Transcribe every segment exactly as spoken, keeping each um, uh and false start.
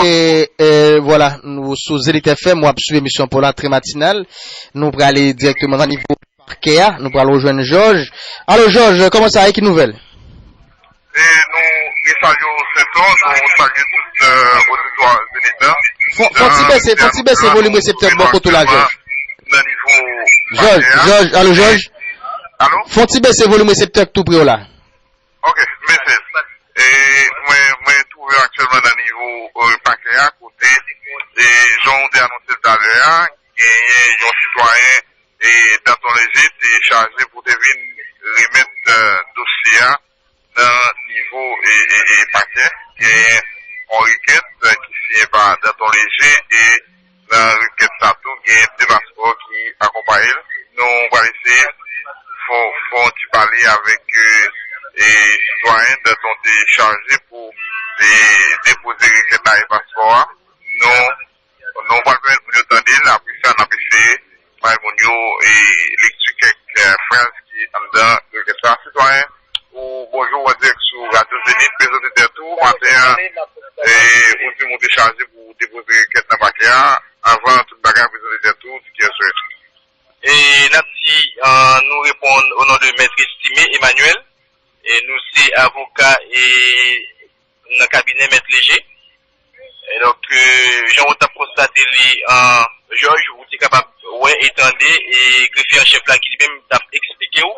E, e, vwala, nou sou Zenith F M, w ap swiv emisyon pa w la, trè matinal. Nou prale dirèkteman nan nivo pakè a, nou pral rejwenn Jòj. Alo, Jòj, kòman sa ye, ki nouvèl? E nou resalye w, Senton, nou salye tout, euh, oditwa Zenith la. Fò, fò ti bese, fò ti bese volim reseptè bò kote w la, Jòj. Nan nivo Jòj, pakè a. Jòj, alo, Jòj? Alo? Fò ti bese volim reseptè k tou pre w la. Ok, mesi. E mwen, mwen twouve aktyèlman nan nivo, euh, pakè a, kote, e, jan w te anonse l talè a, genyen yon sitwayen, e, Danton Léger te chaje pou te vin remèt, euh, dosye a nan nivo, e, e, e pakè. Genyen yon rekèt, euh, ki siyen pa Danton Léger e nan rekèt sa tou, gen de paspò ki akonpaye l. Nou pral eseye fè, fè yon ti pale avèk, e, e, sitwayen Danton te chaje pou, e, depoze rekèt la e paspò a. Nou, nou pral pèmèt moun yo tande l, apre sa, n ap eseye bay moun yo, e, lekti kèk, e, fraz ki anndan rekèt sa. Sitwayen, ou bonjou, ou an dirèk sou Radyo Zenith, prezante tèt ou, maten an, e, ou di m ou te chaje pou depoze rekèt nan pakè a, avan tout bagay, prezante tèt ou, di kiyès ou ye. E n ap di, e, nou reponn o non de Mèt Estimé Emmanuel, e nou se avoka, e nan kabinè Mèt Léger. E donk, e, jan w t ap konstate li, e, Jòj, ou te kapab wè e tande, e grefye an chèf la ki li menm t ap eksplike w,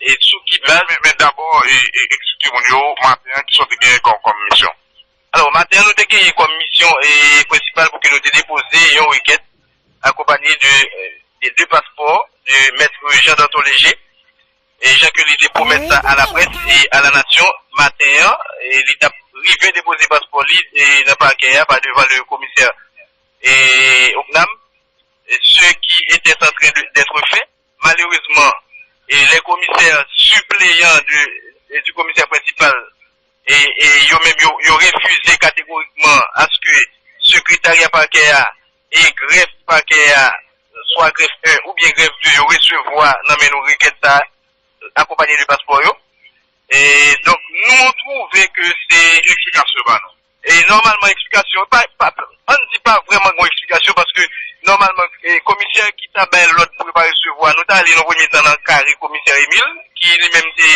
e sou ki baz. Men, men dabò, e, e, eksplike moun yo, maten an, kisa w te genyen kòm, kòm misyon? Alò, maten an, nou te genyen kòm misyon, e, prensipal pou ke nou te depoze yon rekèt akonpanye de, e, de de paspò de Mèt Jean Danton Léger, e jan ke li te pwomèt sa a laprès e a la nasyon maten an, e li t ap rive depoze paspò li, e nan pakè a pa devan le komisè, e Ocnam, e ce qui était en train de, d'être fait. Malheureusement, e les commissaires suppléants de, e du commissaire principal, e, e yo menm yo, yo refize kategorikman aske sekretarya pakè a e grèf pakè a, swa grèf en oubyen grèf de, yo resevwa nan men nou rekèt sa akonpanye de paspò yo. E donk, nou twouve ke se... Ki eksplikasyon yo ba nou? E nòmalman, eksplikasyon, pa, pa, ann di pa vrèman gon eksplikasyon, paske nòmalman, e, komisè ki ta bay lòd pou yo pa resevwa nou, ta ale nan premye tan nan kare komisè Emile, ki li menm te,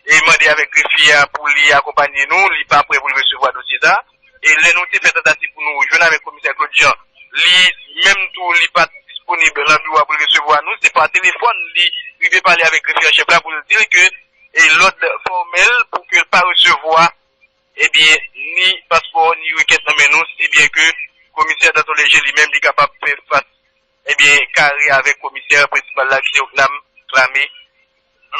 e, mande avèk grefye a pou li akonpanye nou, li pa prè pou l resevwa dosye sa. E lè nou te fè tantativ pou nou jwenn avèk komisè Claude Jean, li menm tou, li pa t disponib nan biwo a pou l resevwa nou. Se pa telefòn li rive pale avèk grefye an chèf la pou l di l ke, e, lòd fòmèl pou ke l pa resevwa, ebyen, ni paspò, ni rekèt nan men nou, si byen ke komisè Danton Léger li menm, li kapab fè fas, ebyen, kare avèk komisè prensipal la, ki se Ocnam Clamé.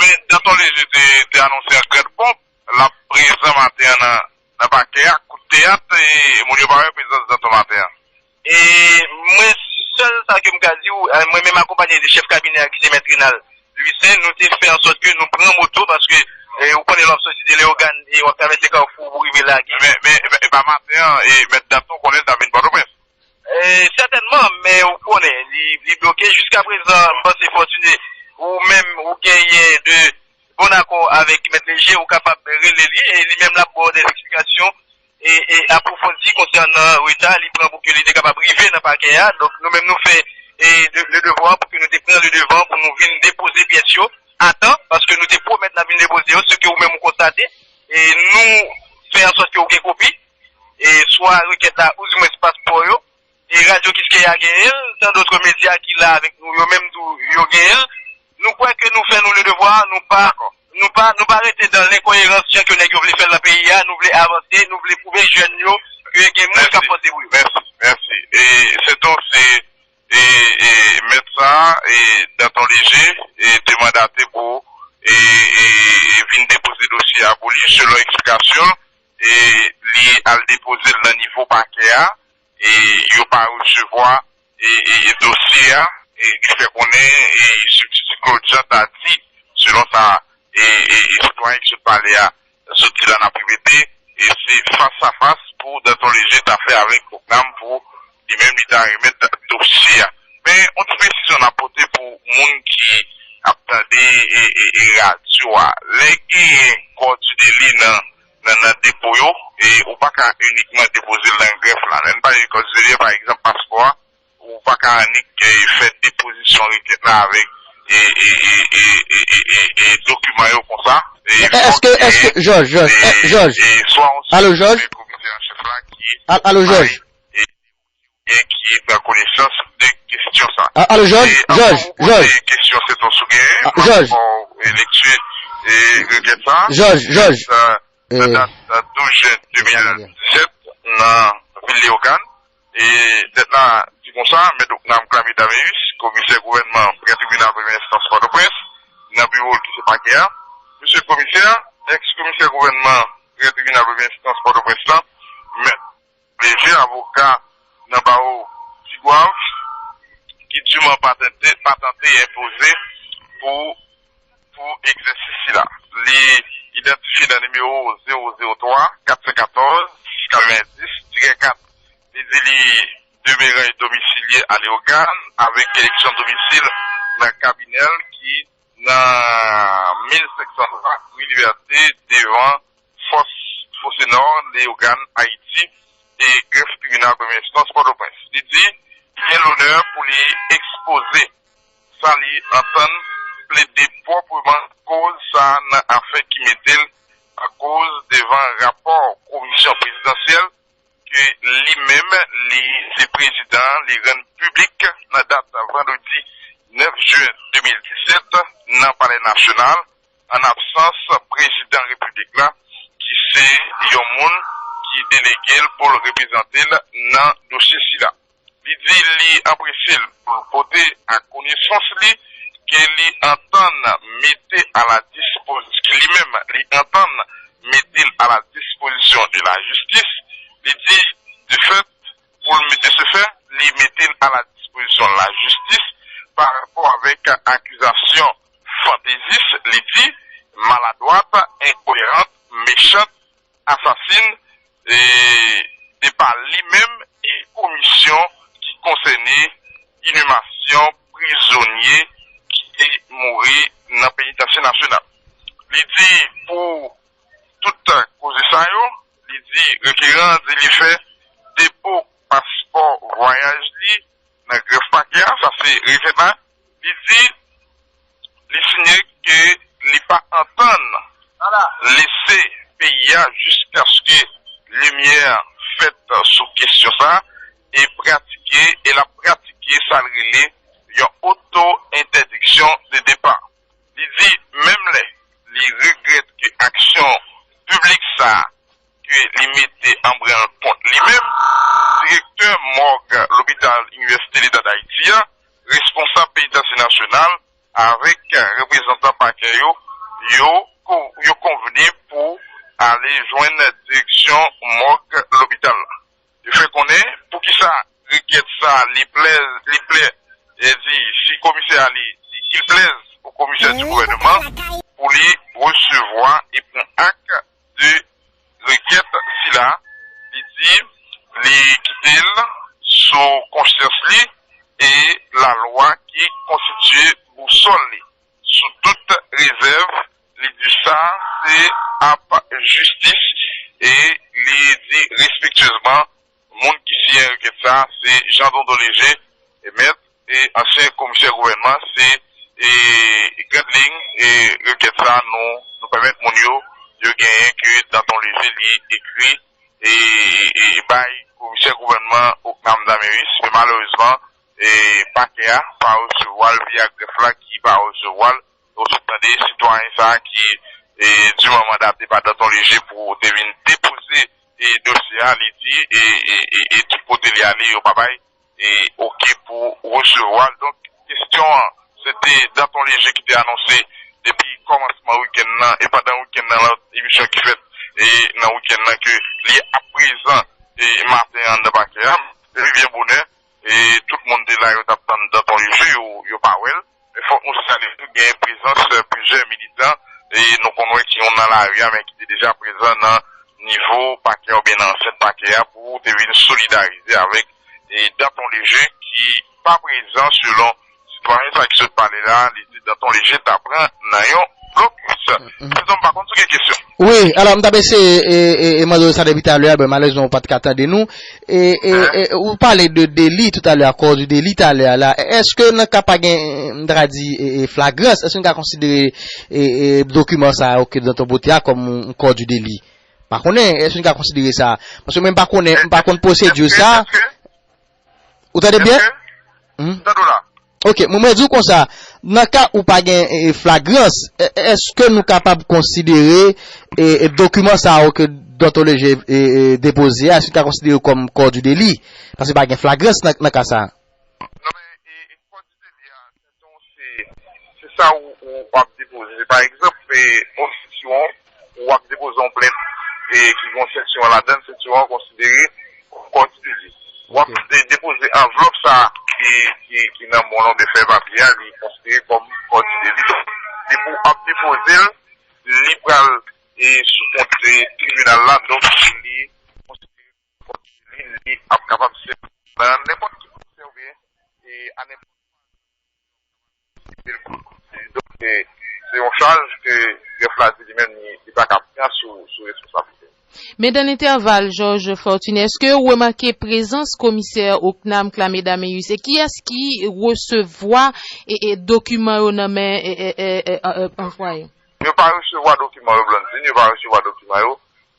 Men, Danton Léger te, te anonse an gran ponp, l ap prezan maten an nan, nan pakè a, kout teyat, e moun yo pa wè prezans Danton maten an. E mwen, sèl sa ke m ka di w, e, mwen menm akonpanye de chèf kabinè a ki se Mèt Renald Louissaint, nou te fè an sòt ke nou pran moto, paske, e, ou konnen lè w ap sòti de Leyogàn e w ap travèse Kafou pou rive la, gen... Men, men, e pa maten an, e Mèt Danton konnen l t ap vin Pòtoprens. E, sètènman, men ou konnen, li, li bloke. Jiskaprezan, m panse Fòtine, ou menm, ou genyen de bon akò avèk Mèt Léger, ou kapab rele li, e li menm l ap ba w dè eksplikasyon, e, e apwofondi konsènan reta li pran pou ke li te kapab rive nan pakè a. Donk, nou menm, nou fè, e, de, le devwa pou ke nou te pran le devan pou nou vin depoze pyès yo a tan, paske nou te pwomèt n ap vin depoze yo, se ke ou menm ou konstate, e nou fè an sòt ke ou gen kopi, e swa rekèt la, oudimwens paspò yo, e Radyo Kiskeya genyen l, tant d'autres médias ki la avèk nou, yo menm tou, yo genyen l. Nou kwè ke nou fè nou le devwa, nou pa, nou pa, nou pa rete dan lenkoyerans jan ke nèg yo vle fè l nan peyi a, nou vle avanse, nou vle pwouve jèn yo ke gen moun k ap panse pou yo. Mèsi, mèsi. E se ton, se, e, e mèt sa, e Danton Léger, e te mandate pou, e, e, e vin depoze dosye a pou li, selon eksplikasyon l, e li al depoze l nan nivo pakè a, e yo pa resevwa, e, e, e dosye a, e li fè konnen, e sibtiti Claude Jean ta di, selon sa, e, e, e sitwayen ki sot pale a sot di la, n ap repete, e se fas a fas pou Danton Léger ta fè avèk Ocnam pou li menm li ta remèt dosye a. Men, yon ti presizyon n ap pote pou moun ki ap tande, e, e, e radyo a. Lè genyen kò di deli nan, nan, nan depo yo, e ou pa ka inikman depoze l nan grèf la. Kòm je veux dire, pa egzanp, paspò a, ou pa ka annik eh, fè depozisyon rekèt la avèk e, e, e, e, e, e, e, e dokiman yo konsa. E fòk Èske, èske, genyen Jòj, Jòj, e, eh, Jòj, e swa yon Alo, Jòj? komisè an chèf la ki Al- Alo, Jòj. e, e ki pran konesans de kesyon sa. A- Alo, Jòj, E anvan Jòj, mwen Jòj. poze kesyon se ton sou genyen, Ah, mwen Jòj. poko e lekti e rekèt sa. Jòj, Jòj. Sa, Eh, nan dat douz jen de mil disèt nan vil Leyogàn. E lèt la di konsa, Mèt Ocnam Clamé Daméus, komisè gouvènman premye tribinal premyè enstans Pòtoprens, nan biwo l ki se pakè a. Mesye komisè, èks komisè gouvènman premye tribinal premyè enstans Pòtoprens lan, Mèt Léger, avoka nan bawo Tigwav, ki diman patante, patante e enpoze pou pou egzèsis sila. Li idantifye nan nimewo zewo zewo twa, kat san katòz, katrevendis, tirè kat. Li di li demeran e domisilye a Leyogàn avèk eleksyon domisil nan kabinè l ki nan mil senk san twa, ri Libète, devan Fòs Fosenò, Leyogàn, Ayiti, e grèf tribinal premye enstans Pòtoprens. Li di li gen lonè pou li ekspoze sa li antann plede pwòpman koz sa nan afè ki mete l akoz devan rapò komisyon prezidansyèl ke li menm li se prezidan, li rann piblik nan dat vandredi nèf jen de mil disèt nan Palè Nasyonal, an absans prezidan repiblik la, ki se yon moun ki delege l pou l reprezante l nan dosye sila. Li di li anprese l pou l pote ak konesans li ke li antann mete a la dispozisyon, ke li menm li antann mete l a la dispozisyon de la jistis. Li di, de fèt, pou l mete se fè, li mete l a la dispozisyon la jistis pa rapò avèk akizasyon fantezis, li di, maladwat, enkoyerant, mechant, asasin, e, de pa li menm e komisyon ki konsène inimasyon prizonye ki te mouri nan penitansye nasyonal. Li di pou tout koze sa yo, li di rekeran an di li fè depo paspò vwayaj li nan grèf pakè a, sa se rekèt la, li di li siyen ke li pa antann lese peyi a jiskaske limyè fèt sou kesyon sa e pratike, e l ap pratike sa l rele yon oto-entèdiksyon de depa. Li di menm lè li regrèt ke aksyon piblik sa ke li mete an branl kont li menm, direktè mòg lopital Inivèsite Leta Dayiti a, responsab penitansye nasyonal avèk reprezantan pakè yo, yo, yo konvni pou ale jwenn direksyon mòg lopital la. Yo fè konnen poukisa rekèt sa li plè, li plè, e di si komisè a li, li plèz o komisè di gouvènman pou li resevwa e pran ak de rekèt sila, li di li kite l sou konsyans li e lalwa ki konstitye bousòl li. Sou tout rezèv, li di sa se ap jistis e li di respektyezman moun ki siyen rekèt sa se Jean Dondon Léger, e mèt e ansyen komisè gouvènman, se e grandliy e rekèt sa nou, nou pèmèt moun yo, yo genyen ke Danton Léger li ekri e, e, e bay komisè gouvènman Ocnam Daméus, men malerezman e pakè a pa resevwa l via grèf la ki pa resevwa l. Ou sot tande sitwayen sa ki e, di manman date pa Danton Léger pou te vin depoze e dosye a, li di e, e, e, e tout kote li ale yo pa bay e oke pou resevwa l. Donk, kesyon an, se te Danton Léger ki te anonse depi kòmansman wikenn nan e pandan wikenn nan lòt emisyon ki fèt e nan wikenn nan ke li ap prezan e maten an nan pakè a. Epi byen bonè, e tout moun te la yo t ap tann Danton Léger, yo, yo pa wè l. Men fòk nou siyale tou gen prezans plizyè militan e nou konn wè ki youn nan lari a men ki te deja prezan nan nivo pakè oubyen nan ansent pakè a pou te vin solidarize avèk e Danton Léger ki pa prezan selon sitwayen sa ki sot pale la, li di Danton Léger ta pran nan yon Blokis. Prezan m pa konn si w gen kesyon. Wi, alò, m t ap eseye e, e, e mande w sa depi talè a, ben, malerezman, ou pa t ka tande nou. E, e, e, ou pale de deli toutalè, kò di deli talè a la. Èske nan ka pa gen, m ta ka di, e, e, flagrans, èske n ka konsidere e, e, dokiman sa yo ke Danton pote a kòm yon kò di deli? Pa konnen, èske n ka konsidere sa? Paske mwen m pa konnen, m pa konn pwosedi sa. Ou tande byen? Hmm? Tande w la. Ok, mwen mwen di w konsa, nan ka ou pa gen e, flagrans, e, èske nou kapab konsidere e, e, dokiman sa yo ke Danton Léger e, e, depoze a, èske nou ka konsidere kòm kò di deli? Paske pa gen flagrans nan, nan ka sa. Non, men, e, e, kò di deli a, se, se sa ou, ou ap depoze. Pa egzanp, e, yon sitiyasyon ou ap depoze yon plent e ki gen yon seksyon ladan, seksyon an konsidere kòm kò di deli. W ap de- depoze anvlòp sa a ki, ki, ki nan men w lan oubyen fèy papye a, li konsidere kòm kò di deli. Donk, depi w ap depoze l, li pral e sou kont e tribinal la, donk li konsidere kòm kò di deli, li ap kapab sèvi nan nenpòt ki pwosè oubyen e a nenpòt Donk, se, se yon chaj ke grèf la di li menm li, li pa ka pran sou, sou responsablite l. Men dan entèval, Jòj Fortuné, èske w remake prezans komisè Ocnam Clamé Daméus? E kiyès ki resevwa e, e, dokiman yo nan men e, e, e, e, e, anplwaye? Yo pa resevwa dokiman yo, Blandine, yo pa resevwa dokiman yo.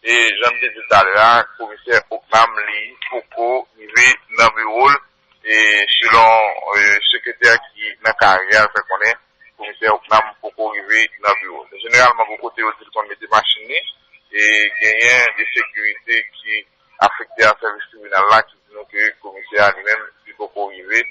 E jan m te di l talè a, komisè Ocnam li poko rive nan biwo l. E selon e, sekretè ki nan karyè a fè konnen, komisè Ocnam poko rive nan biwo l. Jeneralman, bò kote yo di l konn mete machin li, e genyen de sekirite ki afekte a sèvis tribinal la ki di nou ke komisè a li menm, li poko rive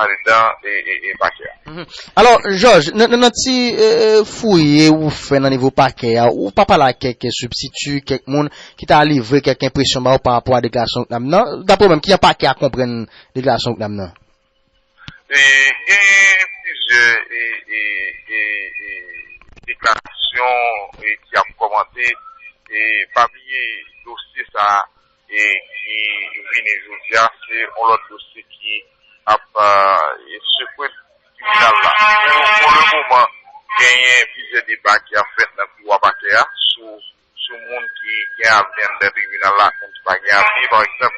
andedan e, e, e pakè a. Mhm. Alò, Jòj, nan, nan, nan ti e, e, fouye ou fè nan nivo pakè a, ou pa pale ak kèk sibstiti, kèk moun ki ta livre kèk enpresyon ba ou pa rapò a deklarasyon Ocnam nan? Dapre ou menm, kijan pakè a konprann deklarasyon Ocnam nan? E, genyen plizyè e, e, e, e, deklarasyon e, ki ap kòmante. E, pa bliye dosye sa a e, ki vini jodi a, se yon lòt dosye ki ap e, sekwe tribinal la. Pou, pou le moman, genyen plizyè deba ki ap fèt nan koulwa pakè a sou, sou moun ki gen avni anndan tribinal la ak moun ki pa gen avni. Pa egzanp,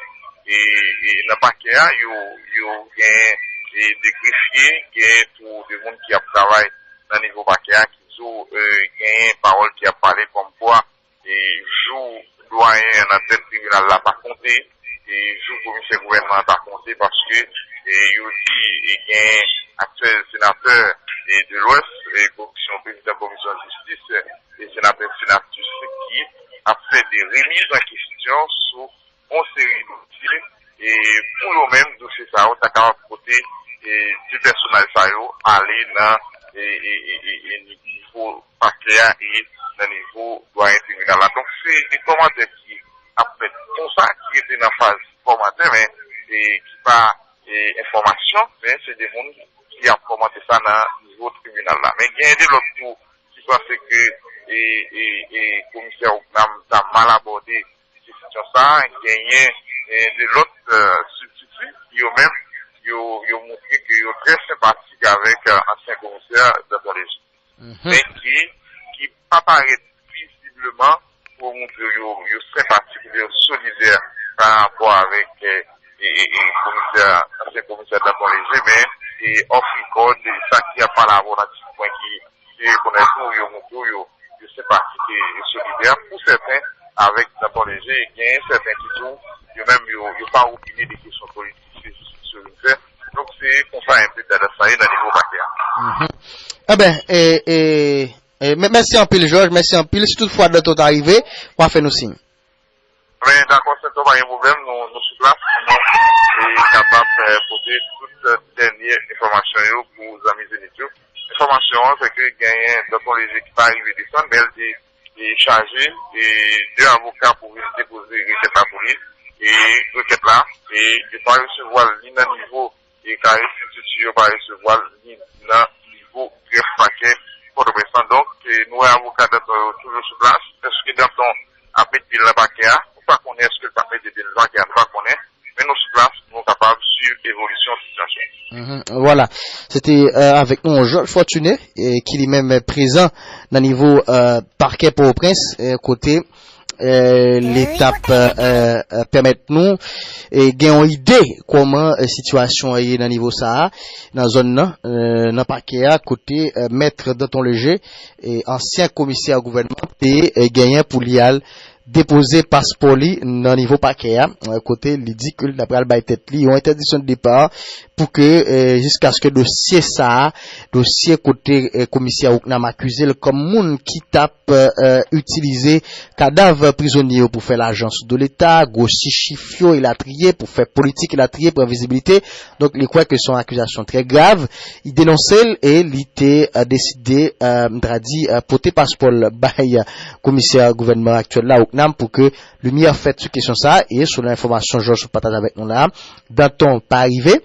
e, e, nan pakè a, yo, yo genyen e, de grefye, genyen tou de moun ki ap travay nan nivo pakè a ki di w e, genyen pawòl ki ap pale kòmkwa e, jou dwayen an nan tèt tribinal la pa konte, e, jou komisè gouvènman an pa konte, paske e, yo di e, gen aktyèl senatè e, de Lwès, e, komisyon, prezidan komisyon jistis, e, senatè Senatus ki ap fè de remiz an kesyon sou yon seri dosye, e, pou yo menm, dosye sa yo ta kapab pote e, de pèsonaj sa yo ale nan e, e, e, e, e, nivo pakè a e nan nivo dwayen tribinal la. Donk, se de kòmantè ki ap fèt konsa, ki rete nan faz kòmantè, men e, ki pa e, enfòmasyon, men se de moun ki ap kòmante sa nan nivo tribinal la. Men gen de lòt tou ki panse ke e, e, e, komisè Ocnam ta mal abòde kesyon sa a, genyen e, de lòt e, sibstiti, yo menm, yo, yo montre ke yo trè senpatik avèk e, ansyen komisè Danton Léger. Mhm. Men ki, ki pa parèt vizibleman pou montre yo, yo senpatik oubyen yo solidè pa rapò avèk e, e, e, e, komisè, ansyen komisè Danton Léger, men e, off record, e, sa ki ap pale avè w nan ti pwen ki, ki rekonèt ou, yo montre w yo, yo senpatik e, e solidè pou sèten avèk Danton Léger, e genyen sèten ki di w yo menm yo, yo pa opine de kesyon politik, se jis misye vin fè. Donk, se konsa enpe tandans sa ye nan nivo pakè a. Mhm. Eben, e, e, e, mè- mèsi anpil, Jòj, mèsi anpil. Si toutfwa Danton ta rive, w a fè nou siy. Men dakò, Sentò, pa gen pwoblèm, nou, nou sou plas pou nou e, kapab e, pote tout e, dènye enfòmasyon yo pou zanmi Zenith yo. Enfòmasyon an, se ke genyen Danton Léger ki pa rive desann, men l te e, chaje e, de avoka pou vin depoze rekèt la pou li. E rekèt la, e, yo pa resevwa l ni nan nivo e, kare sibstiti, yo pa resevwa l ni nan nivo grèf pakè Pòtoprens lan. Donk, e, nou wè avoka Danton yo toujou sou plas. Èske Danton ap met pye l nan pakè a? Nou pa konnen èske l t ap mete pye l nan pakè a, nou pa konnen. Men nou sou plas pou nou kapab swiv evolisyon sitiyasyon. Mhm, vwala. Se te euh, avèk nou Georges Fortuné, eh, ki li menm prezan nan nivo euh, pakè Pòtoprens, eh, kote eh, li t ap eh, eh, pèmèt nou eh, gen yon ide kòman eh, sitiyasyon an ye nan nivo sa a, nan zòn nan, eh, nan pakè a, kote eh, mèt Danton Léger, eh, ansyen komisè gouvènman, te eh, genyen pou li al depoze paspò li nan nivo pakè a, eh, kote li di ke l ta pral bay tèt li yon entèdiksyon de depa pou ke eh, jiskaske dosye sa a, dosye kote eh, komisè Ocnam akize l kòm moun ki t ap eh, itilize kadav prizonye yo pou fè lajan sou do Leta, gwosi chif yo elatriye, pou fè politik elatriye, pran vizibilite. Donk li kwè ke se yon akizasyon trè grav. Li denonse l e li te eh, deside, eh, m ta di, eh, pote paspò l bay komisè gouvènman aktyèl la, Ocnam, pou ke limyè fèt sou kesyon sa a. E selon enfòmasyon Georges pataje avèk nou la, Danton pa rive.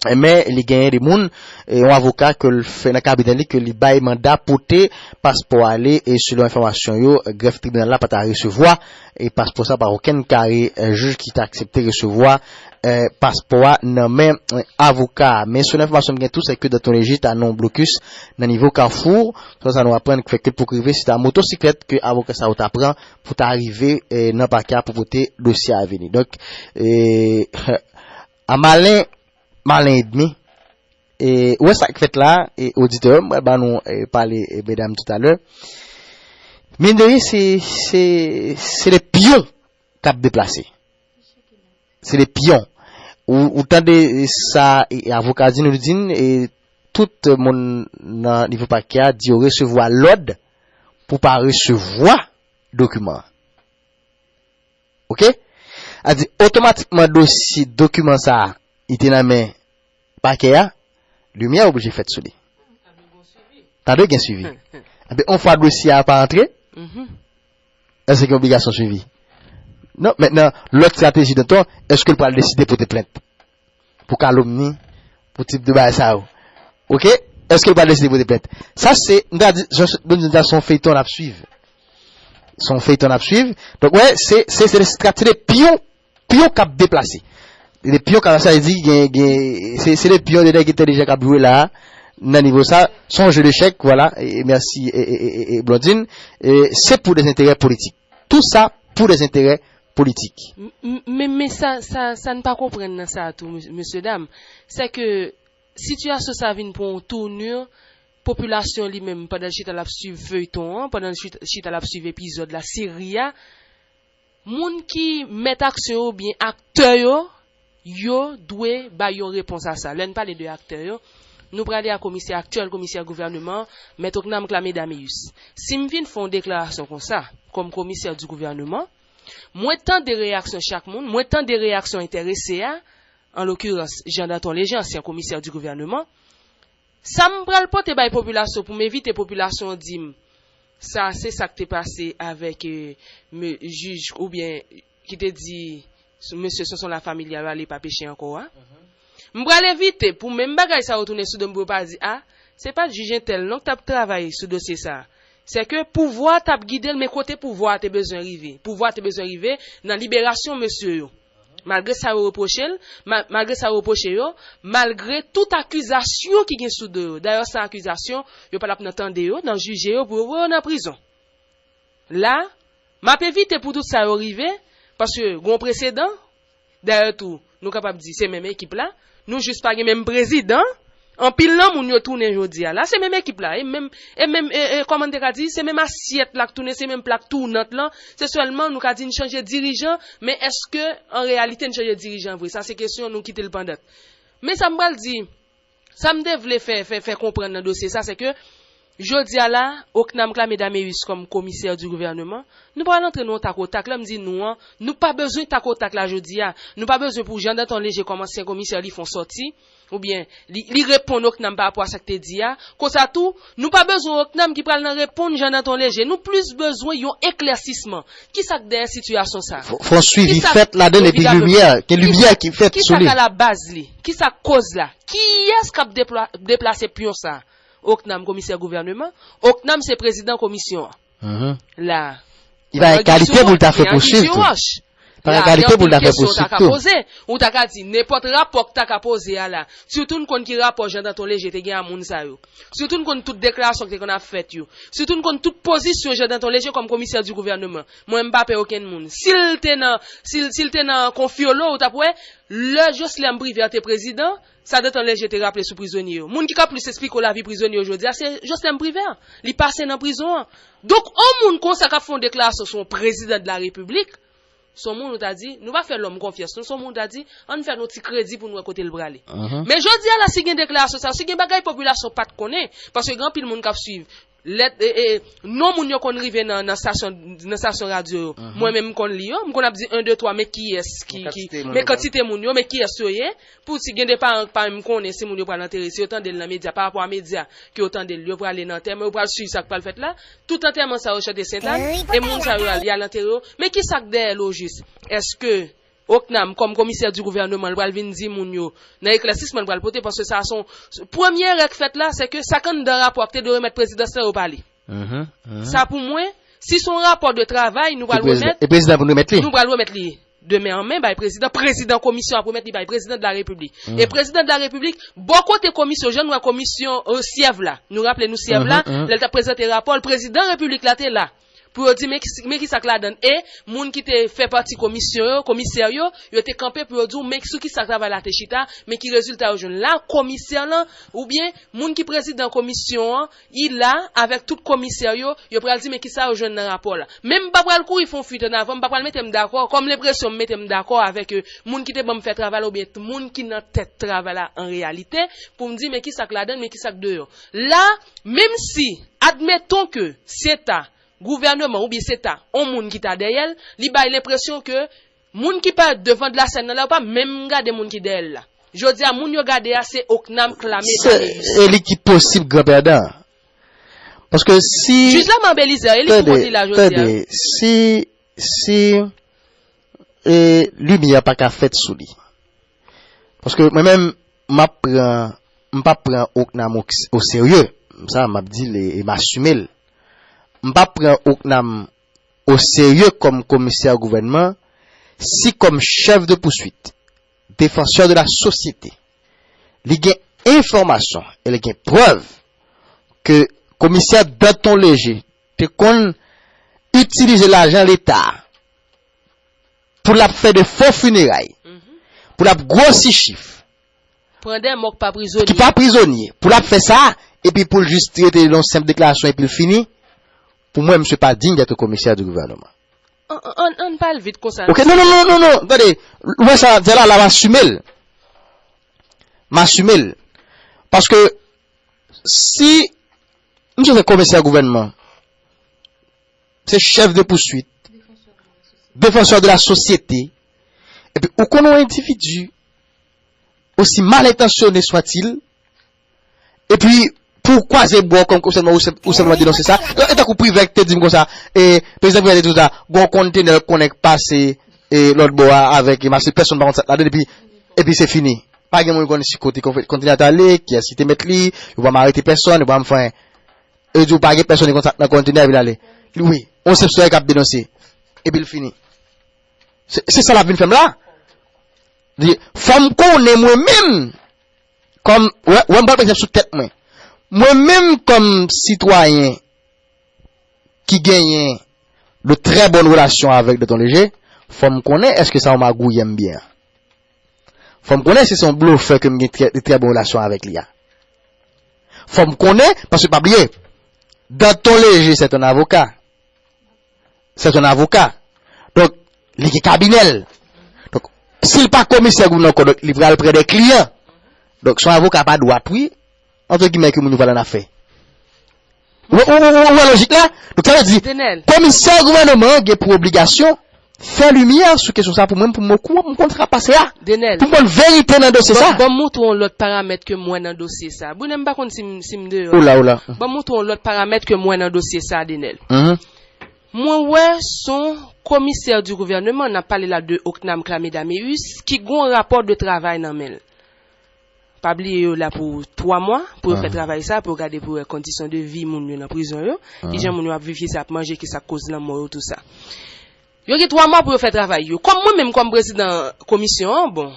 Men li genyen de moun, eh, yon avoka ke l fè nan kabinè li, ke li bay manda pote paspò ale, e selon enfòmasyon yo, grèf tribinal la pa ta resevwa e paspò sa pa okenn kare eh, jij ki ta aksepte resevwa eh, paspò a nan men eh, avoka a. Men selon enfòmasyon m gen tou, se ke Danton Léger ta nan yon blokis nan nivo Kafou. Sa sa nou aprann ki fè ke pou k rive, se ta motosiklèt ke avoka sa yo ta pran pou ta rive eh, nan pakè a pou pote dosye a vini. Donk, eh, a malen, malen edmi. E, ou wè sa k fèt la, e, oditè, m pral ba nou e, pale e, medam toutalè. Mine de rien, se, se, se de pyon k ap deplase. Se de pyon. Ou, ou tande sa e, avoka di nou di n, e, tout moun nan nivo pakè a di yo resevwa lòd pou pa resevwa dokiman an. Oke? A di, otomatikman dosye dokiman sa a, li te nan men pakè a, limyè oblije fèt sou li. Ta dwe gen swivi. Enben, yon fwa dosye a pa antre, èske gen obligasyon swivi? Non, mentnan, lòt estrateji Danton, èske l pral deside pote plent pou kalomni, pou tip de bagay sa yo? Oke? Èske l pral deside pote plent? Sa se, m ta di, jan Blondine di a, se yon feyton n ap swiv. Se yon feyton n ap swiv. Donk, wè, se, se, se de strat, se de pyon, pyon k ap deplase. Se de pyon k ap, sa vle di, gen, gen, se, se de pyon de nèg entèlijan k ap jwe la, nan nivo sa. Se yon jeu d'échec, vwala. E, e mèsi, e, e, e, e, e Blondine. E se pou des intérêts politiques. Tout ça pour des intérêts politiques. M- m- Men, men sa, sa, sa n pa konprann nan sa a tou, mes- mesye dam, se ke sitiyasyon sa a vin pran yon tournure, popilasyon li menm, pandan l chita l ap swiv feyton an, pandan l chita, chita l ap swiv epizòd la, seri a, moun ki mèt aksyon yo oubyen aktè yo, yo dwe bay yon repons a sa. Lè n pale de aktè yo, nou prale a komisè aktyèl, komisè gouvèneman, Mèt Ocnam Clamé Daméus. Si m vin fè yon deklarasyon konsa, kòm komisè di gouvèneman, mwen tande reyaksyon chak moun, mwen tande reyaksyon enterese a, an lokirans, Jean Danton Léger, ansyen komisè di gouvèneman, sa m pral pote bay popilasyon pou m evite popilasyon an di m, sa se sa k te pase avèk eh, me- jij oubyen ki te di mesye Sonson Lafamilya yo ale pa peche ankò a. M pral evite pou menm bagay sa yo tounen sou do m pou yo pa di, a, se pa t jij entèl non k t ap travay sou dosye sa a. Se ke pouvwa a t ap gide l, men kote pouvwa a te bezwen rive? Pouvwa a te bezwen rive nan liberasyon mesye yo. Malgre sa yo repwoche l, ma- malgre sa yo repwoche yo, malgre tout akizasyon ki gen sou do yo. Dayè, san akizasyon, yo pa t ap nan tande yo, nan jije yo, pou yo voye yo nan prizon. La, m ap evite pou tout sa yo rive, paske gen yon presedan. Dayè tou, nou kapab di se menm ekip la. Nou jis pa gen menm prezidan. Anpil nan moun yo tounen jodi a la, se menm ekip la. E menm, e menm, e, e, kòman n te ka di, se menm asyèt la k tounen, se menm plak tounant lan. Se sèlman, nou ka di, n chanje dirijan, men èske, an reyalite, n chanje dirijan vre? Sa se kesyon, nou kite l pandan. Men sa m pral di, sa m te vle fè, fè, fè konprann nan dosye sa, se ke jodi a la, Ocnam Clamé Daméus kòm komisè di gouvèneman, nou pral antre nan yon takotak. Lè m di nou an, nou pa bezwen takotak la jodi a. Nou pa bezwen pou Jean Danton Léger kòm ansyen komisè li fè yon sòti, oubyen li, li reponn Ocnam pa rapò a sa k te di a. Konsa tou, nou pa bezwen Ocnam ki pral nan reponn Jean Danton Léger. Nou plis bezwen yon eklèsisman. Kisa k dèyè sitiyasyon sa a? Fò, fò swivi fèt ladan l epi limyè, gen limyè ki fèt sou li. Kisa k alabaz li? Kisa k koz la? Kiyès k ap depla- deplase pyon sa a? Ocnam komisè gouvèneman, Ocnam se prezidan komisyon an. Mhm. La. Li pa gen kalite pou l ta fè pwosuiv tou. Pa gen kalite pou l ta fè pwosib tou. Ou ta ka di, nenpòt rapò k ta ka poze a la. Sitou n konn ki rapò Jean Danton Léger te gen a moun sa yo. Sitou n konn tout deklarasyon ki te konn ap fèt yo. Sitou n konn tout pozisyon Jean Danton Léger kòm komisè di gouvènman. Mwen, m pa pè okenn moun. Si l te nan, si l, si l te nan konfyolo, ou t ap wè, lè Joslèm Privè te prezidan, sa Danton Léger te raple sou prizonye yo. Moun ki ka plis esplike w lavi prizonye yo jodi a, se Joslèm Privè. Li pase nan prizon an. Donk, yon moun konsa k ap fè yon deklarasyon sou yon prezidan de la repiblik, se yon moun ou ta di, nou pa fè lòm konfyans, non, se yon moun ou ta di, ann fè l yon ti kredi pou n wè kote l prale. Men jodi a la, si gen deklarasyon sa, si gen bagay popilasyon pa t konnen, paske gen anpil moun k ap swiv, lèt, e, e, non moun yo konn rive nan, nan stasyon, nan stasyon radyo yo. Mwen menm, m konn li yo, m konn ap di en, de, twa, men kiyès ki, ki, men kantite moun yo, men kiyès yo ye, pou si gen de paran k pa menm konnen si moun yo pral antere, si yo tande l nan medya, pa rapò a medya, ke yo tande l, yo prale nan antèman, yo pral swiv sa k pral fèt la. Tout antèman sa yo chante Sentàn, e moun sa yo al, y al antere yo. Men ki sa k dèyè l ojis? Èske Ocnam, kòm komisè di gouvènman, l pral vin di moun yo, nan eklèsisman l pral pote, paske sa se yon, premye erè k fèt la, se ke sa k anndan rapò a k te dwe remèt prezidans lan, yo pa li. Sa pou mwen, si se yon rapò de travay, nou pral remèt, e prezidan pou nou remèt li, nou pral remèt li de men an men bay prezidan, prezidan komisyon ap remèt li bay prezidan de la repiblik. E prezidan de la repiblik, bò kote komisyon, jan nou wè komisyon, e, syèv la. Nou raple nou syèv la, lè l t ap prezante rapò l, prezidan repiblik la te la. Pou yo di, men ki, men ki sa k ladan l. E moun ki te fè pati komisyon yo, komisè yo, yo te kanpe pou yo di w, men sou ki sa travay la te chita, men ki rezilta yo jwenn la, komisè lan, oubyen moun ki prezidan komisyon an, li la avèk tout komisè yo, yo pral di men kisa yo jwenn nan rapò la. Men m pa pral kouri fè yon fuit an avan, m pa pral mete m dakò, kòm lenpresyon m mete m dakò avèk, e, moun ki te ban m fè travay la oubyen t-, moun ki nan tèt travay la an reyalite, pou m di men kisa k ladan l, men kisa k deyò. La, menm si, admeton ke se ta gouvènman oubyen se ta yon moun ki ta dèyè l, li bay lenpresyon ke moun ki parèt devan de la sèn nan la, yo pa menm gade moun ki dèyè l la. Jodi a, moun yo gade a, se Ocnam Clamé Darius. E li ki posib gran pèdan. Paske si... Jij Lama Belizaire, e li ki kont li la jodi a. Tande, tande, si, si, e, limyè pa ka fèt sou li. Paske mwen menm, m ap pran, m p ap pran Ocnam o, o serye. Sa, m ap di l e, e m asime l. M p ap pran Ocnam o serye kòm komisè gouvènman si kòm chèf de pouswit, défenseur de la société, li gen enfòmasyon e li gen prèv ke komisè Danton Léger te konn itilize lajan Leta pou l ap fè de fo fineray, pou l ap gwosi chif, pran de mò k pa prizonye, ki pa prizonye, pou l ap fè sa, epi pou l jis rete nan yon senp deklarasyon epi l fini, pou mwen, misye pa digne d'être commissaire du gouvernement. Ann, ann, ann pa al vit konsa. Ok, non, non, non, non, non, tande, ou wè sa, la, la, m asime l. M asime l. Paske, si misye se komisè gouvènman, se chèf de pouswit, défenseur de la société, epi ou konn yon endividi, aussi mal intentionné soit-il, epi pou w kwaze bò kòm, kòm sèlman ou senp-, ou senpleman denonse sa. E tankou Privè ki te di m konsa, e, prezidan Privè te di konsa, gon kontenè konnen k pase, e, lòt bò a avèk, e, mache, pèsonn pa konn sa k ladan, epi, epi se fini. Pa gen moun ki konn si kote konfe-, kontenè a t ale, kiyès ki te mèt li, yo pa m arete pèsonn, yo pa m fè anyen. E yo di w pa gen pèsonn ki konn sa k nan kontenè a, epi l ale. Li, wi, yon senp sitwayen k ap denonse. Epi l fini. Se, se sa l ap vin fè m la. Di, fò m konnen mwen menm, kòm, wè, wè m pral pran egzanp sou tèt mwen. Mwen menm kòm sitwayen ki genyen de trè bòn relasyon avèk Danton Léger, fò m konnen èske sa yon magouyè m byen an. Fò m konnen si se yon blofè ke m gen trè, trè bòn relasyon avèk li a. Fò m konnen, paske pa bliye, Danton Léger, c'est un avocat. C'est un avocat. Donk, li gen kabinè l. Donk, si l pa komisè gouvènman ankò, donk, li pral prè de kliyan. Donk, se yon avoka pa dwat, wi. Entre guillemets, ke moun yo pral annafè. Ou, ou, ou, ou wè lojik la? Donk, sa vle di, komisè gouvènman an gen pou obligasyon fè limyè sou kesyon sa pou mwen, pou m okouran, pou m konn sa k ap pase a. Pou m konn verite nan dosye sa. Bon, bon, moutre yon lòt paramèt ke m wè nan dosye sa. Brunè, m pa konn si m, si m deyò. Ola, ola. Bon, moutre yon lòt paramèt ke m wè nan dosye sa, Denel. Mwen wè se yon komisè di gouvènman, n ap pale la de Ocnam Clamé Darius, ki gon rapò de travay nan men l. Pa bliye yo la pou twa mwa, pou yo fè travay sa, pou yo gade pou yo wè kondisyon de vi moun yo nan prizon yo, kijan moun yo ap viv, kisa y ap manje, kisa k koz lanmò yo, tou sa. Yo gen twa mwa pou yo fè travay yo. Kòm mwen menm, kòm prezidan komisyon an, bon,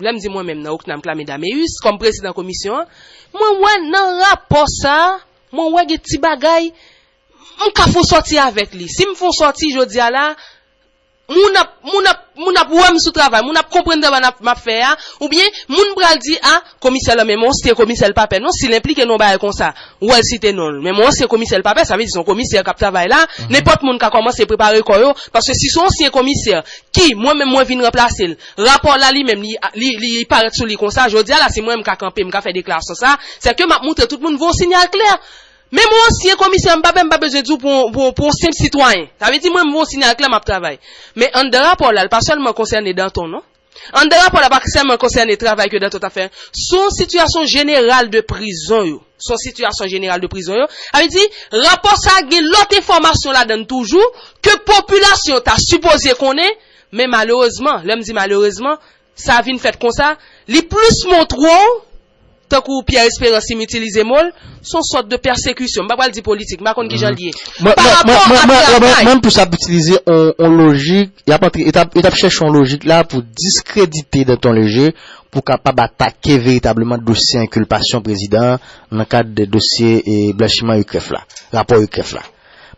lè m di mwen menm nan Ocnam Clamé Daméus, kòm prezidan komisyon an, mwen wè nan rapò sa a, mwen wè gen ti bagay, m ka fè yon sòti avèk li. Si m fè yon sòti jodi a la, moun ap, moun ap, moun ap wè m sou travay, moun ap konprann travay n ap, m ap fè a, oubyen moun pral di, a, komisè la, men yon ansyen komisè l pa pè non, si l enplike nan yon bagay konsa, w wè l site non l, men yon ansyen komisè l pa pè, sa vle di se yon komisè k ap travay la, nenpòt moun ka kòmanse prepare kò yo, paske si se yon ansyen komisè, ki, mwen menm mwen vin ranplase l, rapò la li menm, li, li, li parèt sou li konsa, jodi a la, si mwen m ka kanpe, m ka fè deklarasyon sa, se ke m ap montre tout moun voye yon siyal klè. Menm yon ansyen komisè, m pa, m pa bezwen di w pou, pou, pou yon senp sitwayen. Sa vle di mwen, m voye yon siyal klè, m ap travay. Men anndan rapò la, l pa sèlman konsène Danton, non. Anndan rapò la, pa sèlman konsène travay ke Danton t ap fè. Se yon sitiyasyon jeneral de prizon yo. Se yon sitiyasyon jeneral de prizon yo. Sa vle di, rapò sa a gen lòt enfòmasyon ladan l toujou ke popilasyon ta sipoze konnen, men malerezman, lè m di malerezman, sa vin fèt konsa, li plis montre w, tankou Pierre Espérance, si m itilize mo l, se yon sòt de pèsekisyon. M pa pral di politik, m pa konn kijan l ye. Pa rapò ak travay. Menm pou sa ap itilize yon, yon lojik, y ap antre, yo t ap, yo t ap chèche yon lojik la pou diskredite Danton Léger, pou kapab atake veritableman dosye enkilpasyon prezidan an nan kad dosye e blanchiman Ucref la, rapò Ucref la.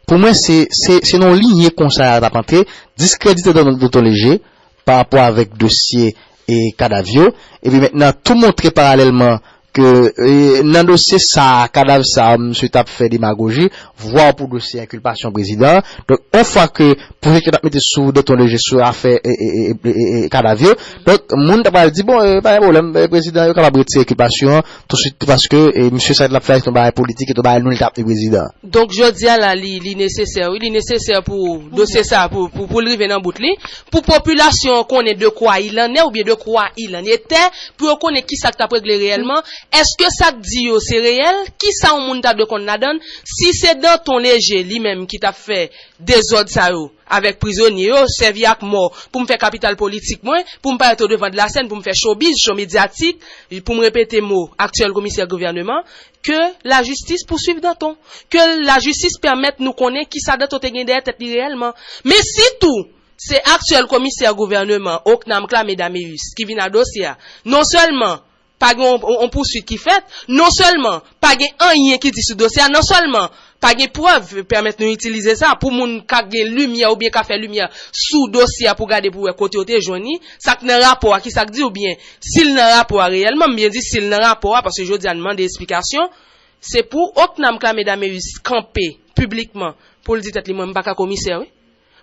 Pou mwen, se, se, se nan yon linye konsa y ap antre, diskredite Danton, Danton Léger, pa rapò avèk dosye e kadav yo. Epi mentnan, tou montre paralèlman ke e, nan dosye sa a, kadav sa a, misye t ap fè demagoji, vwa pou dosye enkilpasyon prezidan an. Donk, yon fwa ke pwojekte n ap mete sou Danton Léger sou afè e, e, e, e, e, e kadav yo, donk, moun ta pral di, bon, e, pa gen pwoblèm, e, prezidan yo kapab retire enkilpasyon an touswit, paske e, misye sa l ap fè a se yon bagay politik, e yon bagay nou li t ap ni prezidan an. Donk, jodi a la, li, li nesesè, wi, li nesesè pou dosye sa, pou, pou, pou l rive nan bout li, pou popilasyon an konnen de quoi il en est oubyen de quoi il en était, pou yo konnen kisa k t ap regle reyèlman, èske sa k di yo se reyèl, kisa yon moun ta dwe konn ladan l, si se Danton Léger li menm ki t ap fè dezòd sa yo, avèk prizonye yo, sèvi ak mò pou m fè kapital politik mwen, pou m parèt odevan de la sèn, pou m fè showbiz, show medyatik, pou m repete mo aktyèl komisè gouvèneman, ke lajistis pouswiv Danton, ke lajistis pèmèt nou konnen kisa Danton te gen dèyè tèt li reyèlman. Men sitou, se aktyèl komisè gouvèneman, Ocnam Clamé Daméus, ki vin a dosye a. Non sèlman pa gen yon, yon, yon pouswit ki fèt, non sèlman pa gen anyen ki di sou dosye a, non sèlman pa gen prèv pèmèt nou itilize sa pou moun ka gen limyè oubyen ka fè limyè sou dosye a pou gade pou wè kote yo te jwenn li, sa k nan rapò a, kisa k di oubyen si l nan rapò a reyèlman, m byen di si l nan rapò a, paske jodi a n mande esplikasyon, se pou Ocnam Clamé Daméus kanpe piblikman pou l di tèt li, mwen, m pa ka komisè, wi.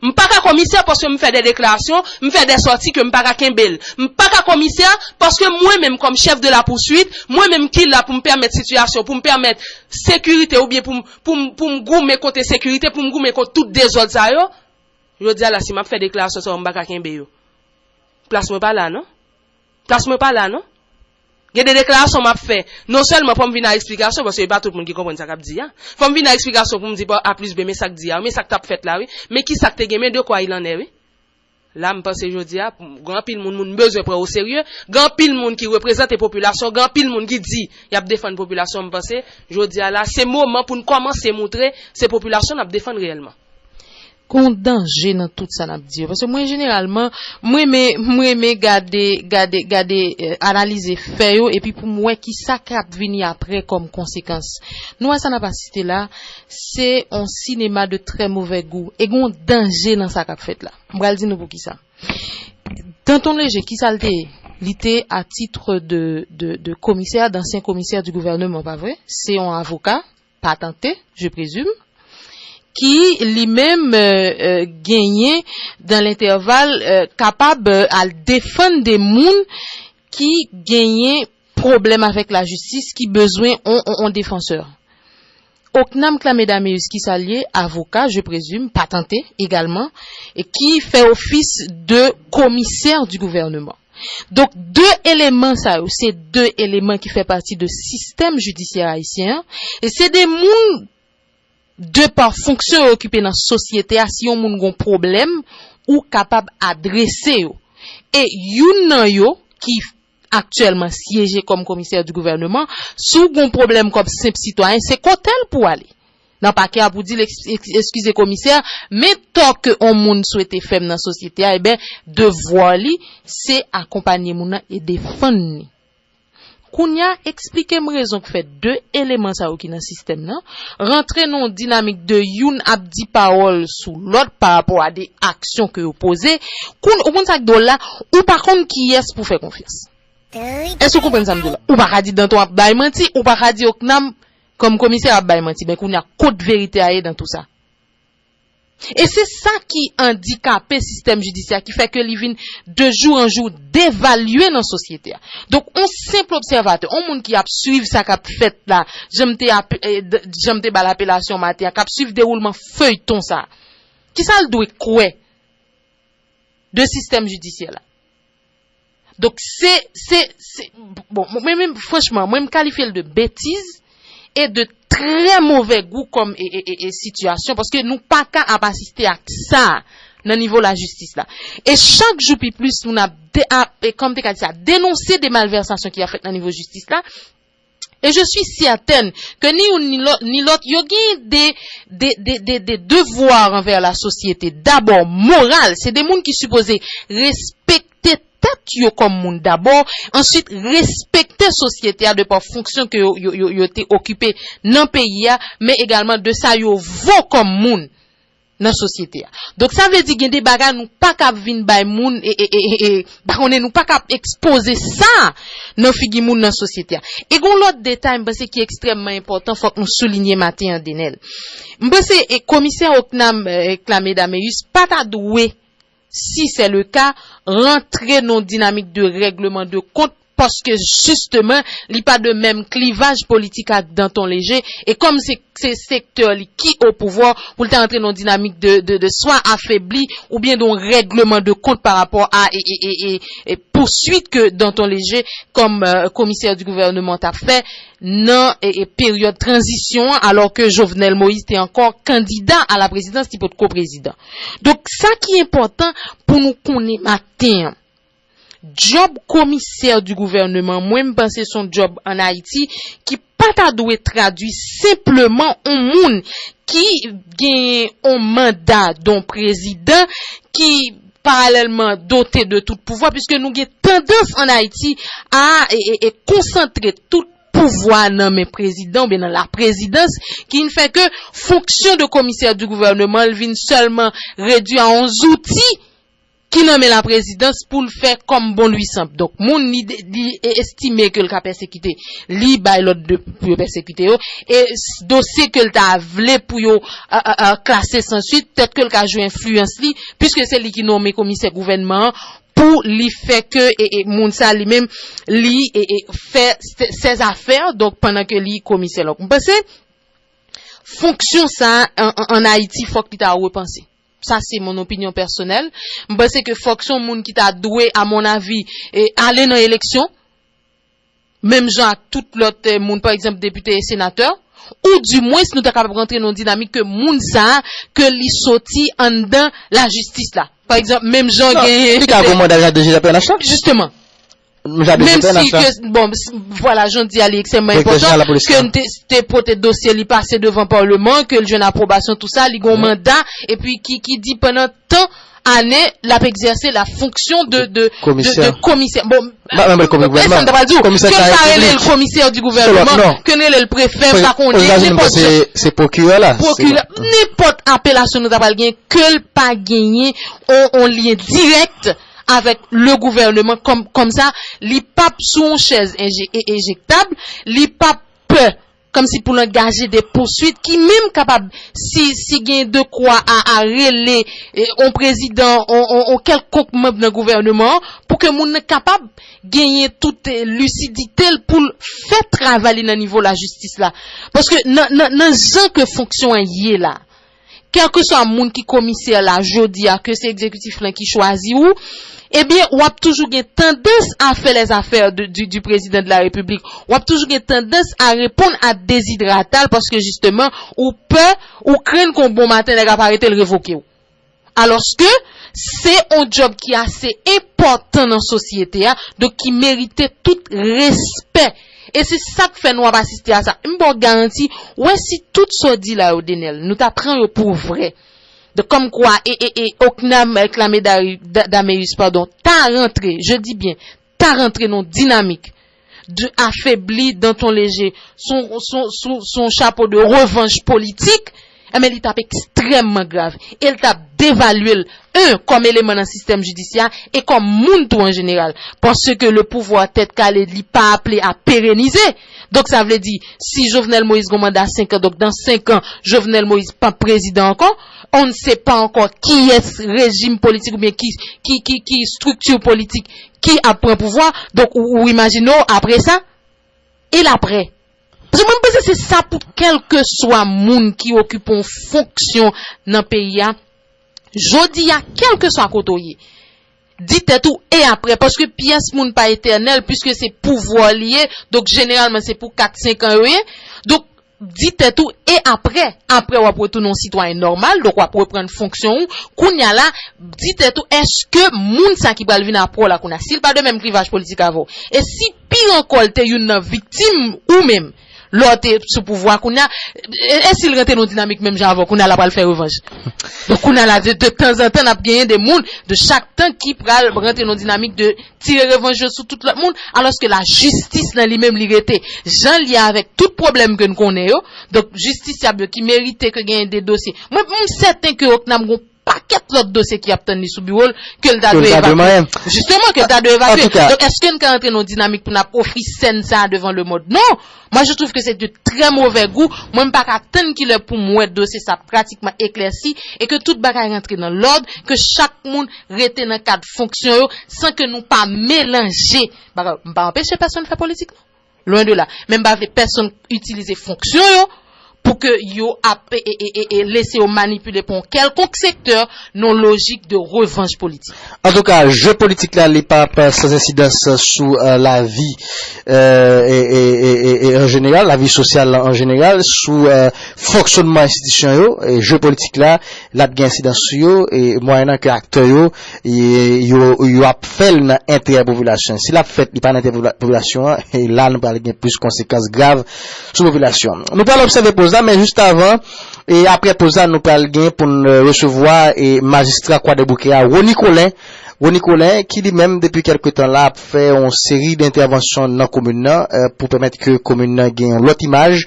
M pa ka komisè paske m fè de deklarasyon, m fè de sòti ke m pa ka kenbe l. M pa ka komisè paske mwen menm kòm chèf de la pouswit, mwen menm ki la pou m pèmèt sitiyasyon, pou m pèmèt sekirite oubyen pou m, pou m, pou m goumen kont ensekirite, pou m goumen kont tout dezòd sa yo. Jodi a la, si m ap fè deklarasyon sa yo, m pa ka kenbe yo. Plas mwen pa la, non. Plas mwen pa la, non. Gen de deklarasyon m ap fè. Non sèlman fò m vin a eksplikasyon, paske e pa tout moun ki konprann sa k ap di a. Fò m vin a eksplikasyon pou m di pa A plis B, men sa k di a, men sa k t ap fèt la, wi. Men ki sa k te gen, men de kwa il en est, wi. La, m panse jodi a, gen anpil moun, moun bezwen pran o serye. Gen anpil moun ki reprezante popilasyon, gen anpil moun ki di y ap defann popilasyon, m panse, jodi a la, se moman pou n kòmanse moutre se popilasyon n ap defann reyèlman. Gon danje nan tout sa n ap di yo. Paske mwen, jeneralman, m renmen, m renmen gade, gade, gade, eh, analize fè yo, epi pou m wè ki sa k ap vini apre kòm konsekans. Nou wè sa n ap asiste la, se yon sinema de trè movè gou. E gon danje nan sa k ap fèt la. M pral di nou poukisa. Danton Léger, ki sa l te ye? Li te a titre de, de, de commissaire, d'ancien commissaire du gouvernement, pa vre? Se yon avoka, patante, je présume, ki li menm, euh, euh, genyen, dans l'intervalle, euh, kapab, euh, al defann de moun ki genyen pwoblèm avèk lajistis, ki bezwen on, on, on defansè. Ocnam Clamé Daméus, ki sa l ye, avoka, je présume, patante egalman, e ki fè ofis de commissaire du gouvernement. Donk, de eleman sa yo, se de eleman ki fè pati de sistèm jidisyè ayisyen an, e se de moun, de pa fonksyon yo okipe nan sosyete a, si yon moun gon pwoblèm, ou kapab adrese yo. E youn nan yo ki aktyèlman syeje kòm komisè di gouvèneman, si w gon pwoblèm kòm senp sitwayen, se kote l pou w ale. nan pakè a pou di l eks-, eks-, eskize komisè, men tò ke on moun swete fè m nan sosyete a, ebyen, devwa li, se akonpanye moun nan e defann li. Kounye a, eksplike m rezon k fè de eleman sa yo ki nan sistèm nan rantre nan yon dinamik de youn ap di pawòl sou lòt pa rapò a de aksyon ke yo poze. Koun-, ou konn sa k dwòl la? Ou pa konn kiyès pou fè konfyans. Èske w konprann sa m di w la? Ou pa ka di Danton ap bay manti, ou pa ka di Ocnam kòm komisè ap bay manti. Men kounye a, kot verite a ye nan tou sa? E se sa ki andikape sistèm jidisyè a, ki fè ke li vin de jou an jou devalye nan sosyete a. Donk, on senp obsèvatè, on moun ki ap swiv sa k ap fèt la, jan m te ap-, eh, d-, jan m te ba l apelasyon maten an, k ap swiv dewoulman feyton sa a, kisa l dwe kwè de sistèm jidisyè la? Donk, se, se, se, bon, mwen menm, franchman, mwen, m kalifye l de betiz e de trè move gou kòm e, e, e, e sitiyasyon, paske nou pa ka ap asiste ak sa nan nivo lajistis la. E chak jou pi plis, moun ap, de, ap, e, kòm te ka di sa, denonse de malvèsasyon ki ap fèt nan nivo jistis la. E je suis certaine ke ni youn ni lòt, ni lòt, yo gen de, de, de, de, de devwa anvè la sosyete. Dabò, moral, se de moun ki sipoze respekte tèt yo kòm moun dabò, answit respekte sosyete a de pa fonksyon ke yo, yo, yo, yo te okipe nan peyi a, men egalman de sa yo vo kòm moun nan sosyete a. Donk, sa vle di gen de bagay nou pa ka ap vin bay moun, e, e, e, e, e, pa konnen, nou pa ka ap ekspoze sa nan figi moun nan sosyete a. E gon lòt detay, m panse, ki ekstrèmman enpòtan, fòk nou soulinye maten an, Denel. M panse, e, komisè Ocnam, e, Clamé Daméus pa ta dwe, si se le ka, rantre nan dinamik de règleman de kont paske jisteman, li pa de menm klivaj politik ak Danton Léger, e kòm se, se sektè li ki o pouvwa, pou l ta rantre nan yon dinamik de, de, de swa afebli, oubyen de yon règleman de kont pa rapò a, e, e, e, e, e pouswit ke Danton Léger, kòm, e, komisè di gouvèneman, t ap fè nan, e, e, peryòd tranzisyon an, alò ke Jovenel Moïse te ankò kandida a la prezidans, li potko prezidan. Donk, sa ki enpòtan pou nou konnen maten an, djòb komisè di gouvèneman, mwen, m panse se yon djòb ann Ayiti ki pa ta dwe tradui senpleman yon moun ki gen yon manda de yon prezidan ki paralèlman dote de tout pouvwa, piske nou gen tandans ann Ayiti a, e, e, e konsantre tout pouvwa nan men prezidan oubyen nan laprezidans, ki vin fè ke fonksyon de komisè di gouvèneman, l vin sèlman redui a yon zouti ki nan men laprezidans pou l fè kòm bon li sanble. Donk, moun li, li estime ke l ka pèsekite, li bay lòd de, pou yo pèsekite yo. E s-, dosye ke l ta vle pou yo, a, a, a, klase sanswit, petèt ke l ka jwe enfliyans li, piske se li ki nonmen komisè gouvènman an, pou li fè ke, e, e, moun sa li menm, li, e, e, fè sè-, sèzafè, donk, pandan ke li komisè. Donk, m panse, fonksyon sa a, an, an, ann Ayiti, fòk li ta repanse. Sa, se mon opinyon pèsonèl. M panse ke fòk se yon moun ki ta dwe, a mon avi, e, ale nan eleksyon, menm jan ak tout lòt, e, moun, pa egzanp, depite e senatè, ou dimwens nou ta kapab rantre nan yon dinamik ke moun sa a, ke li soti anndan lajistis la. Pa egzanp, menm jan Non, genyen li ka gon manda jan de G P N H la. Jisteman. Jan de Menm G P N H si la. Ke, bon, s-, vwala, jan di a, li ekstrèmman Direktè enpòtan jeneral lapolis ke la. n te, te pote dosye li pase devan palman, ke l jwenn apwobasyon, tou sa, li gon Mhm. manda, epi ki, ki di pandan tan, ane, l ap egzèse la fonksyon de, de, de, Komisè. de komisè. Bon, Pa menm komi-, e sa m ta pral di w, Komisè ke n ta rele l komisè di gouvèneman, ke n rele l prefè, m pa konnen, Ozetazini, nenpòt se, se pwokirè la. Pwokirè, nenpòt apelasyon nou ta pral gen, ke l pa genyen on, on lyen dirèk avèk le gouvèneman, kòm, kòm sa, li p ap sou yon chèz enje-, e-, ejektab, li p ap pè kòmsi pou l angaje de pouswit ki menm kapab, si, si gen dekwa a, a rele, e, on prezidan, on, on, on kèlkonk manm nan gouvèneman an, pou ke moun nan kapab genyen tout, e, lisidite l pou l fè travay li nan nivo lajistis la. Paske nan, nan, nan jan ke fonksyon an ye la, kèlkeswa moun ki komisè la jodi a, ke se egzekitif lan ki chwazi ou, ebyen, w ap toujou gen tandans a fè les affaires de, du, du président de la République. W ap toujou gen tandans a reponn a dezidrata l, paske jisteman, ou pè, ou krenn ke yon bon maten, nèg ap arete l, revoke w. Alòske, se yon djòb ki ase enpòtan nan sosyete a, donk ki merite tout respè E se sa k fè nou ap asiste a sa. M ba w garanti, wè si tout sa w di la yo, Denel, nou ta pran yo pou vrè. De kòmkwa, e, e, e, Ocnam èk Lamedaris, Da-, Dameus, padon, ta rantre, je dis bien, ta rantre nan dinamik de afebli Danton Léger, son, son, son, son chapo de revanche politique, enben, li t ap ekstrèmman grav. E l t ap devalye l, un, kòm eleman nan sistèm jidisyè a, e kòm moun tou an jeneral. Paske le pouvoir tèt kale, li pa aple a perenize. Donk, sa vle di, si Jovenel Moïse gon manda senk an, donk, dan senk an, Jovenel Moïse pa prezidan ankò, on ne sait pas encore kiyès rejim politik oubyen ki, ki, ki, ki estrikti politik ki ap pran pouvwa. Donk, ou, ou imajine w apre sa, e l apre. Paske mwen, m panse se sa pou kèlkeswa moun ki okipe yon fonksyon nan peyi a, jodi a, kèlkeswa kote w ye, di tèt ou, e apre, paske pyès moun pa etènèl, piske se pouvwa li ye, donk jeneralman se pou kat, senk an yo ye. Donk, di tèt ou, e apre, apre w ap retounen yon sitwayen nòmal, donk w ap reprann fonksyon ou. Kounye a la, di tèt ou, èske moun sa ki pral vin apre w la kounye a, si l pa de menm klivaj politik avè w, e si pire ankò l te youn nan viktim ou menm, lè w te sou pouvwa kounye a, e, e si l rantre nan yon dinamik menm jan avè w, kounye a l ap pral fè revanj. Donk kounye a la, de, de tanzantan, n ap genyen de moun, de chak tan ki pral rantre nan yon dinamik de tire revanj yo sou tout lòt moun, alòske lajistis nan li menm li rete jan l ye avèk tout pwoblèm ke n konnen yo. Donk, jistisyab yo ki merite ke genyen de dosye. Mwen, m sèten ke Ocnam gon pakèt lòt dosye ki ap tann li sou biwo l, ke l ta dwe evalye. Jisteman, ke l ta dwe evalye. Donk, èske n ka rantre nan yon dinamik pou n ap ofri sèn sa a devan lemonn? Non! Moi, je trouve que c'est de très mauvais goût. Mwen, m pa ka tann kilè pou m wè dosye sa pratikman eklèsi e ke tout bagay rantre nan lòd, ke chak moun rete nan kad fonksyon yo, san ke nou pa melanje bagay. M pa anpeche pèsonn fè politik, non. Lwen de la. Men m pa vle pèsonn itilize fonksyon yo pou ke yo ap, e, e, e, e, e lese yo manipile pa yon kèlkonk sektè nan lojik de revanj politik. Antouka, je politik la, li pa, pa san ensidans sou, euh, lavi, euh, e, e, e, e, e an jeneral, lavi sosyal la an jeneral, sou, euh, fonksyonman enstitisyon yo. E je politik la, l ap gen ensidans sou yo, e mwayennan ke aktè yo, e yo, yo ap fè l nan enterè popilasyon. Si l ap fèt, li pa nan enterè popila-, popilasyon an, e la nou pral gen plis konsekans grav sou popilasyon an. Nou pral obsève poz la, men jis avan, e apre poz la, nou pral gen pou n, e, resevwa, e, majistra Kwadèboukè a, Rony Colin. Rony Colin, ki li menm, depi kèlke tan la, ap fè yon seri d entèvansyon nan komin nan, e, pou pèmèt ke komin nan gen yon lòt imaj,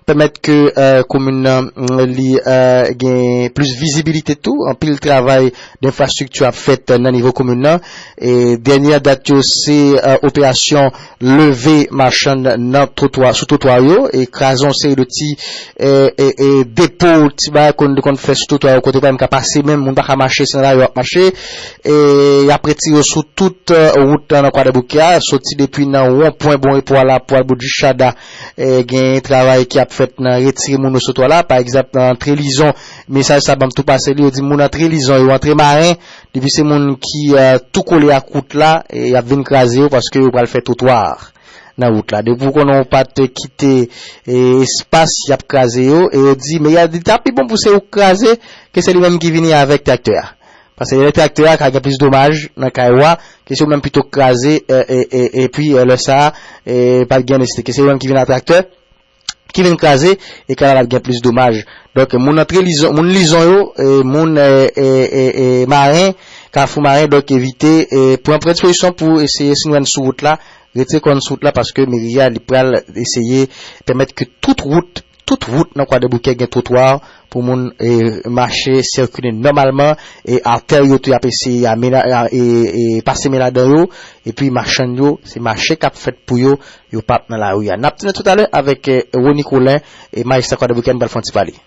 pèmèt ke, e, komin nan, mm, li, e, gen plis vizibilite tou. Anpil travay d enfrastrikti ap fèt nan nivo komin nan. E dènye dat yo se, e, operasyon leve machann nan twotwa, sou twotwa yo, e kraze yon seri de ti, e, e, e depo, ti bagay konn, konn fè sou twotwa yo, kote pa menm ka pase, menm moun pa ka mache, se nan lari yo ap mache. E y ap retire yo sou tout, e, wout lan nan Kwadèboukè a, soti depi nan wonpwen Bon Repo a la pou al bout jis Chada. E gen travay ki ap fèt nan retire moun yo sou twotwa la. Pa egzanp, nan antre Lizon, mesaj sa ban m tou pase li, yo di moun antre Lizon yo, antre Maren, depi se moun ki, e, tou kole ak wout la, e y ap vin kraze yo paske yo pral fè twotwa nan wout la. Depi w konnen w pa t kite, e, espas, y ap kraze yo, e yo di, men y a di, ta pi bon pou se ou k kraze ke se li menm ki vini avèk traktè a. Paske lè traktè a ka gen plis domaj nan kay ou a, ke se ou menm pito k kraze, e, e, e, epi, e, lè sa a, e, pa t gen nesesite, ke se ou menm ki vin ak traktè, ki vin kraze, e kay la ap gen plis domaj. Donk, moun antre Lizon, moun Lizon yo, e, moun, e, e, e, e, Maren, Kafou Maren, donk, evite, e, pran, pran dispozisyon pou eseye, si nou wè n sou wout la, retire kò n sou wout la, paske meri a, li pral eseye pèmèt ke tout wout, tout wout nan Kwadèboukè gen twotwa pou moun, e, mache, sikile nòmalman, e atè yo tou y ap eseye amena-, a, e, e, pase men ladan yo, epi machann yo, se mache k ap fèt pou yo, yo p ap nan lari a. N ap tounen toutalè avèk, e, Rony Colin, e majistra Kwadèboukè, nou pral fè yon ti pale.